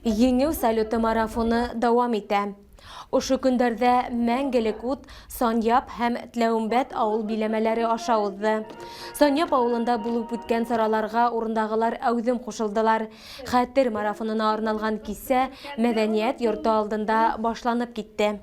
Еңеү салюты марафоны дауам итә. Ошо көндәрҙә Мәңгелек ут Санъяп һәм Тләүембәт авыл биләмәләре аша узды. Санъяп авылында булып үткән сараларга урындагылар әүҙем ҡушылдылар. Хәтер марафонына арналған кисә мәҙәниәт йорто алдында башланып китте.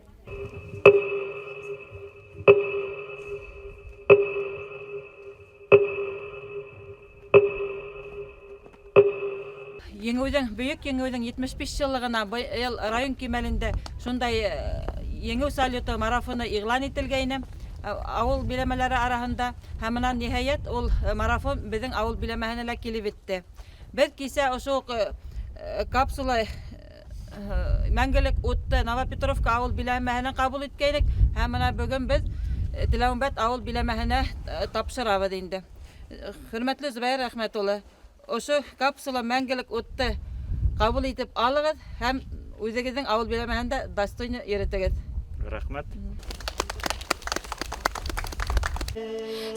Еңеүҙең, Бөйөк Еңеүҙең 75 йыллығына быйыл район кимәлендә шундай Еңеү салюты марафоны иғлан ителгәйне авыл биләмәләре араһында. Һәм мына ниһайәт ул марафон беҙҙең авыл биләмәһенә лә килеп етте. Беҙ кисә ошо уҡ капсула Мәңгелек утты Новопетровка авыл биләмәһенән ҡабул иткәйнек һәм мына бөгөн беҙ Теләүембәт авыл биләмәһенә тапшырабыҙ инде. Хөрмәтле Зөбәйер Әхмәт улы, ошо капсула Мәңгелек утты ҡабул итеп алығыҙ һәм үҙегеҙҙең ауыл биләмәһендә достойно йөрөтөгөҙ. Рәхмәт.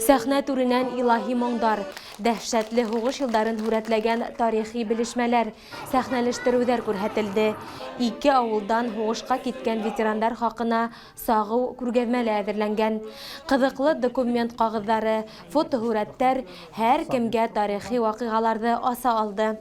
Сәхнә түренән илаһи моңдар, дәһшәтле һуғыш йылдарын һүрәтләгән тарихи белешмәләр, сәхнәләштереүҙәр күрһәтелде. Ике ауылдан һуғышҡа киткән ветерандар хаҡына сағыу күргәҙмә лә әҙерләнгән. Ҡыҙыҡлы документ ҡағыҙҙары, фотоһүрәттәр һәр кемгә тарихи ваҡиғаларҙы аса алды.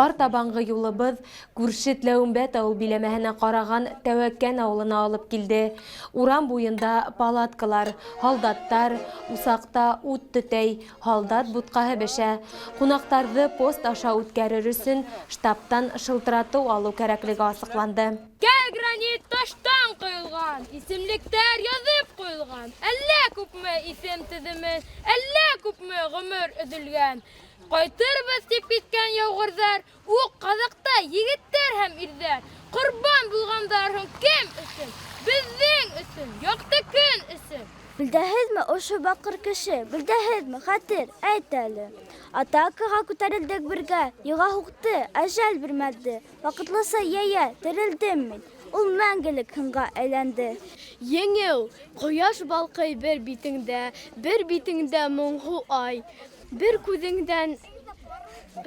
Артабанғы юлыбыҙ күрше Тләүембәт ауыл биләмәһенә ҡараған Тәүәккән ауылына алып килде. Урам буйында палаткалар, һалдаттар, усаҡта ут төтәй, һалдат бутҡаһы бешә. Ҡунаҡтарҙы пост аша үткәрер өсөн штабтан шылтыратыу алыу кәрәклеге асыҡланды. Кә гранит таштан ҡойолған, Исемлектәр яҙып ҡуйылған. Әллә күпме исем теҙеме, Әллә күпме ғүмер өҙөлгән. Ҡайтырбыҙ тип киткән яугырҙар, Уҡ ҡаҙаҡта егеттәр һәм ирҙәр. Ҡорбан булғандар һуң кем өсөн? Беҙҙең өсөн, яҡты көн өсөн. Белдәһеҙме ошо баҡыр кеше, Белдәһеҙме, хәтер, әйт әле. Атакаға күтәрелдек бергә, Йыға һуҡты, әжәл бирмәде. Ваҡытлыса йәйә, терелдем мин, Ул мәңгелек һынға әйләнде. Еңеү! Ҡояш балҡый бер битеңдә, Бер битеңдә моңһоу ай. Бер күҙеңдән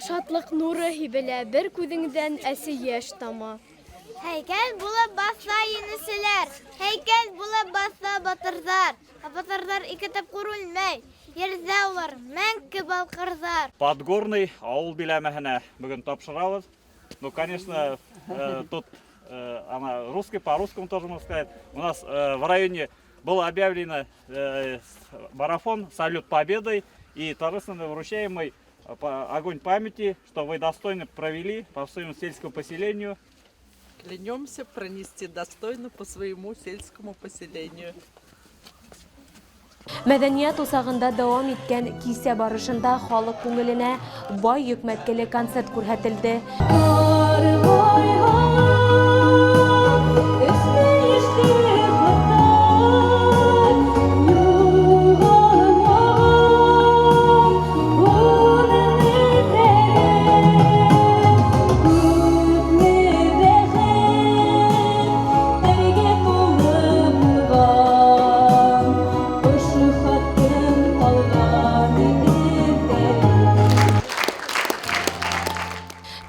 шатлыҡ нуры һибелә, Бер күҙеңдән әсе йәш тама. Һәйкәл булып баҫа енеселәр, Һәйкәл булып баҫа батырҙар. Ә батырҙар ике тапҡыр үлмәй, Ерҙә улар мәңге балҡырҙар. Подгорный авыл биләмәһенә бөгөн тапшырабыҙ. Ну, конечно, э, тут э, она русский, по-русскому тоже можно сказать. У нас э, в районе был объявлено марафон «Салют Победой» и торжественно вручаемый огонь памяти, что вы достойно провели по своему сельскому поселению. Клянемся пронести достойно по своему сельскому поселению. Мәдәният усағында дауам иткән кисә барышында халык күңеленә бай йөкмәткеле концерт күрһәтелде.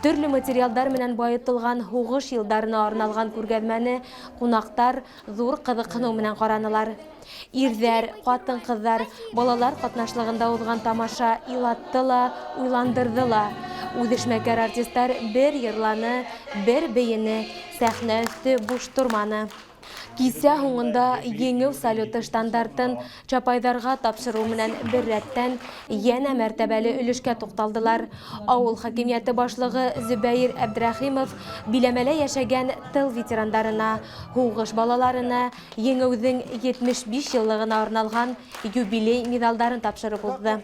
Төрле материалдар менән байытылған һуғыш йылдарына арналған күргәҙмәне ҡунаҡтар ҙур ҡыҙыҡһыныу менән ҡаранылар. Ирҙәр, ҡатын-ҡыҙҙар, балалар ҡатнашлығында уҙған тамаша илатты ла, уйландырҙы ла. Үҙешмәкәр артистар бер йырланы, бер бейене, сәхнә өҫтө буш торманы. Кисә һуңында Еңеү салюты штандартын Чапайҙарға тапшырыу менән бер рәттән йәнә мәртәбәле өлөшкә туҡталдылар. Ауыл хакимиәте башлығы Зөбәйер Әбдрәхимов биләмәлә йәшәгән тыл ветерандарына, һуғыш балаларына Еңеүҙең 75 йыллығына арналған юбилей миҙалдарын тапшырып уҙҙы.